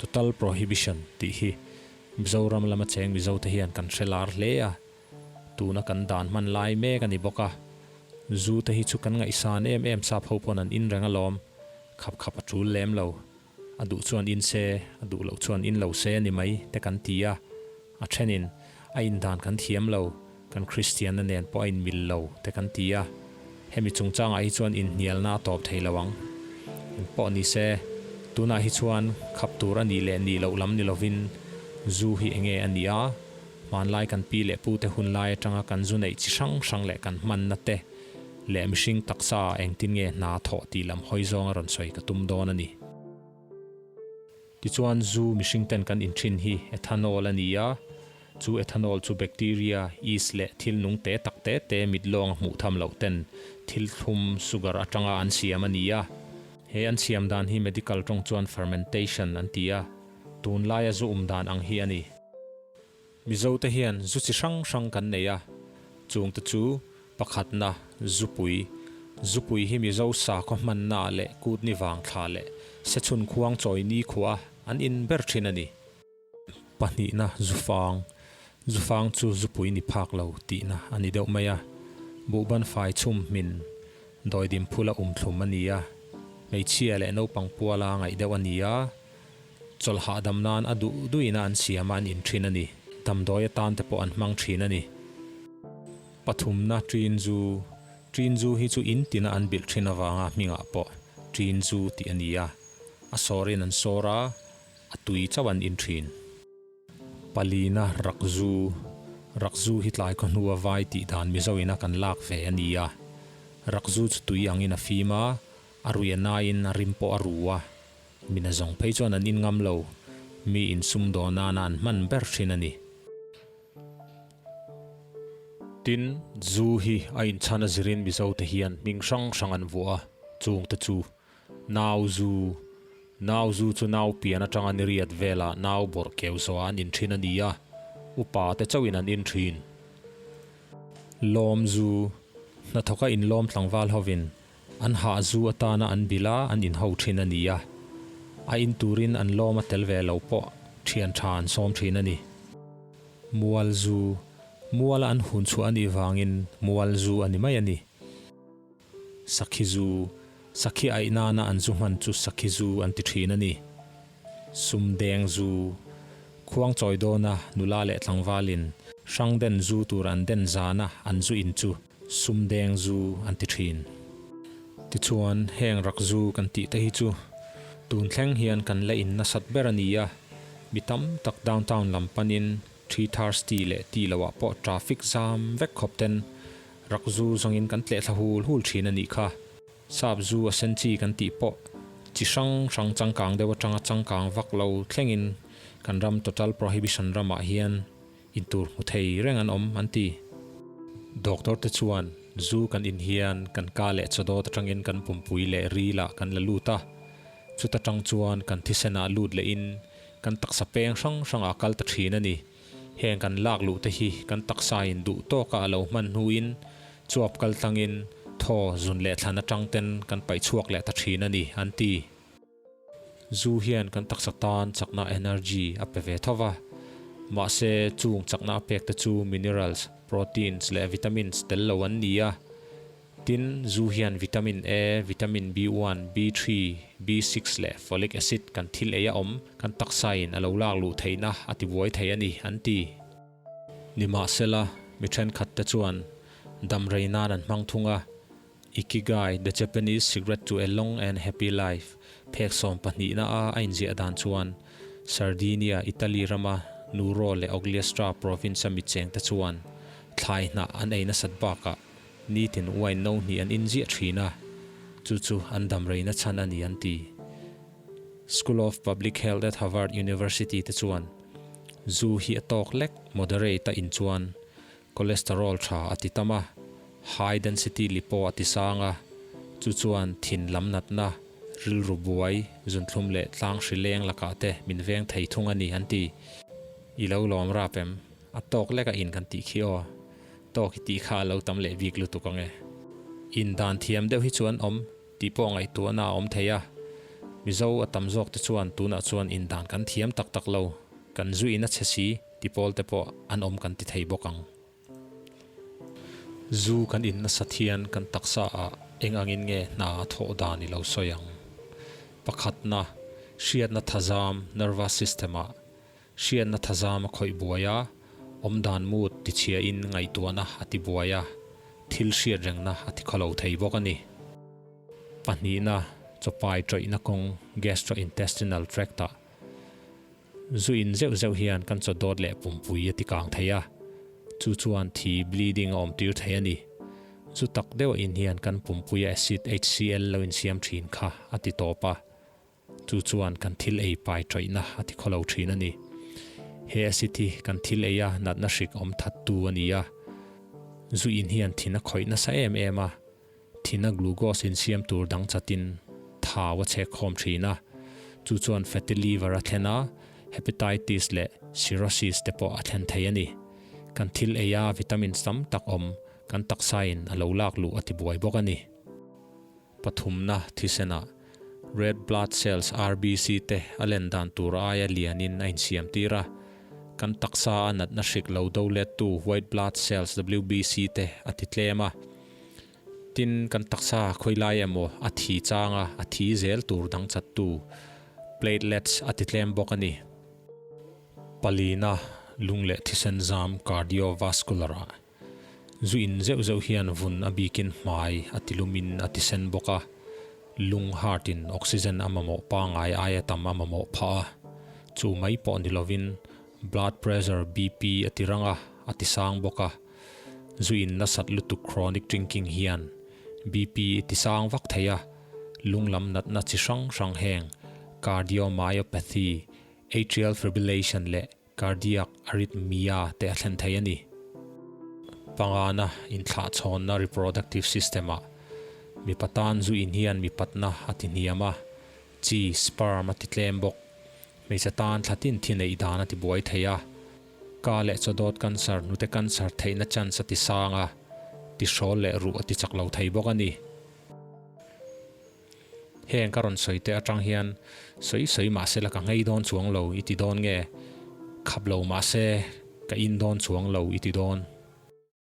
Total Prohibition, tih hi Mizoram lama cheng Mizote hian kan hre lar hle a, tuna kan dan hman lai mek a ni bawk a. Zu te hi chu kan ngaihsan em em sap ho pawn an in reng alawm, khap khap a tul lem lo. A duh chuan in se, a duh loh chuan in lo se a ni mai te kan ti a, a thenin a indan kan thiam lo, kan Kristianna nen pawh a inmil lo te kan ti a, hemi chungchangah hi chuan inhnialna a tawp thei lo ang. Engpawh ni se, tunah hi chuan khap tur a nih leh nih loh lam ni lovin zu hi enge a nih a, hmanlai kan pi leh pute hunlai atanga kan zu neih chi hrang hrang leh kan hmanna te leh mihring taksa ah engtin nge hna thawh tih lam hawi zawng a rawn sawi ka tum dawn a ni. Tichuan zu mihring ten kan in thin hi ethanol a ni a, chu ethanol chu bacteria, yeast leh thil nung te tak te te mit lawng a hmuh tham loh ten thil thlum, sugar, atanga an siam a ni a. He an siam dan hi medical tawng chuan fermentation an ti a, tunlaia zu um dan ang hi a ni. Mizo te hian zu chi hrang hrang kan nei a, chung te chu pakhatna zupui, zupui hi Mizo sakhaw hmanna ah leh kutni vang thla leh sechhun khuang chawi ni khua an in ber thin a ni. Pahnihna zufang, zufang chu zupui ni phak lo tihna a ni deuh mai a, buhban fai chhum hmin dawidim phula um thlum a ni a, hmeichhia leh naupang puala ngaih deuh a ni a, Chawlh hahdam nan a duh duhina an siam a an in thin a ni. Damdawi atan te pawh an hmang thin a ni. Pathumna Ṭin zu Ṭin zu hi chu in tina an bilh thin avanga hmingah pawh Ṭin zu tih a ni a. A sawrin an sawr a, a tui chauh an in thin. Palina Rakzu Rakzu hi tlai khaw hnua vai tih dan Mizo ina kan lak ve a ni a. Rakzu chu tui angin a fim a, a rui a naiin a rim pawh a ru a. Mina zawng phei chuan an in ngam lo, mi in sumdawn nana an hman ber thin a ni. Tin, zu hi a inchhan a zirin Mizo te hian hming hrang hrang an vuah a, chung te chu, Nau zu, Nau zu chu nau pian atanga ni riat velah nau bawrh keu zawh ah an in thin a ni a, upa te chauhin an in thin. Lawm zu, Hnathawka inlawm tlangval hovin An hah zu atana an bilh a, an inho thin a ni a. A in turin an lawm a tel ve lo pawh thian tha an sawm thin a ni. Mual zu, Muala an hun chhuah a nih vangin mual zu a ni mai a ni. Sakhi zu, Sakhi aih nana an zu hman chu sakhi zu an ti thin a ni. Sumdeng zu, Khuang chawi dawna nula leh tlangvalin hrangden zu tur an den zana an zu in chu Sumdeng zu an ti thin. Tichuan, heng rak zu kan tih te hi chu tun thleng hian kan la in nasat ber a ni a, mi tam tak downtown lam panin Three Thirsty leh ti loah pawh traffic zam vek khawp ten rak zu zawngin kan tleh thla hul hul thin a nih kha. Sap zu a sen chi kan tih pawh chi hrang hrang changkang deuh atanga changkang vak lo thlengin kan ram total prohibition ramah hian Intur hmu thei reng an awm, an ti. Doctor te chuan zu kan in hian kan ka leh chawdawt atangin kan pumpui leh ril ah kan la lut a, chuta tang chuan kan thisen ah lut leh in kan taksa peng hrang hrang ah kal ta thin a ni. Heng kan lak luh te hi kan taksa in duh tawk a a lo hman hnu in chuap kal tlang in thaw zun leh thlan atang ten kan paih chhuak leh ta thin a ni, an ti. Zu hian kan taksa tan chakna energy a pe ve tho va, mahse chung chakna a pek te chu minerals, proteins leh vitamins tel lo an ni a. Tin, zu hian vitamin A, vitamin B1, B3, B6 leh folic acid kan thil ei a awm kan taksain a lo lak luh theihna a tibuai thei a ni, an ti. Nimahsela, mi thenkhat te chuan damrei nan an hmang thung a. Ikigai, The Japanese Secret to a Long and Happy Life, phek 12 na a a inziah dan chuan Sardinia, Italy rama Nuoro leh Ogliastra province-a mitchengte chuan thlai hnah an ei nasat bakah nitin wine no hnih an inziah thin a, chu chu an damreina chhan a ni an ti. School of Public Health at Harvard University te chuan zu hi a tawk lek moderate a in chuan Cholesterol tha a ti tam a, high density lipo a ti sang a, chu chuan thin lam natna, rilru buai, zunthlum leh tlang hri leng lakah te min veng thei thung a ni an ti. I lo lawm rap em? A tawk lek a in kan tih khi aw. Tawk i tih kha a lo tam leh bik lutuk ang e. In dan thiam deuh hi chuan awm tih pawh ngaihtuahna a awm thei a. Mizo a tam zawk te chuan tunah chuan indan kan thiam tak tak lo, kan zu in a chhe si ti pawl te pawh an awm kan ti thei bawk ang. Zu kan in nasat hian kan taksa ah eng angin nge hna a thawh dan i lo sawi ang. Pakhatna, hriatna thazam, nervous system, ah hriatna thazam a khawih buai a, awmdan mood tichhiain ngaihtuahna a ti buai a, thil hriat rengna a ti khawlo thei bawk a ni. Pahnihna, chawpai tawihna kawng, gastrointestinal tract, ah zu in zeuh zeuh hian kan chaw dawt leh pumpui a ti kang thei a, chu chuan thi, bleeding, a awm tir thei a ni. Zu tak deuh a in hian kan pumpuia acid HCl lo insiam thin kha a ti tawp a. Chu chuan kan thil ei pai ṭawihna a ti khawlo ṭhin a ni. He acid hi kan thil eia natna hrik awm thattu a ni a. Zu in hian thin a khawih nasa em em a, thina glucose insiam tur dang chatin thau a chhek khawm ṭhin a. Chu chuan fatty liver a thlen a, hepatitis leh cirrhosis te pawh a thlen thei a ni. Kan thil eia vitamins tam tak awm kan taksain a lo lak luh a ti buai bawk a ni. Pathumna thisenah Red Blood Cells, RBC, te a len dan tur aia lianin a insiam tir a. Kan taksa a natna hrik lo do lettu White Blood Cells, WBC, te a ti tlem a. Tin, kan taksa khawilai emaw a thi changa a thi zel tur dang chattu Platelets a ti tlem bawk a ni. Palina lung leh thisen zam Cardiovascular ah Zu in zeuh zeuh hian vun a bikin hmai a ti lumin a ti sen bawk a, lung heart in oxygen a mamawh pangngai aia tam a mamawh phah a, chu mai pawh ni lovin blood pressure, BP, a ti rang a, a ti sang bawk a. Zu in nasat lutuk chronic drinking hian BP a ti sang vak thei a, lung lam natna chi hrang hrang heng cardiomyopathy, atrial fibrillation leh Cardiac arrhythmia te a thlen thei a ni. Pangana inthlahchhawnna reproductive system ah mipa tan zu in hian mipatna a ti hniam a, chi, sperm, a ti tlem bawk. Hmeichhe tan thla tin thi neih dan a ti buai thei a, ka leh chawdawt cancer, hnute cancer theihna chance a ti sang a, tihrawl leh ruh a ti chak lo thei bawk a ni. Heng ka rawn sawi te atang hian sawi sawi mahse la ka nghei dawn chuang lo i ti dawn nge? Khap lo mahse ka in dawn chuang lo i ti dawn?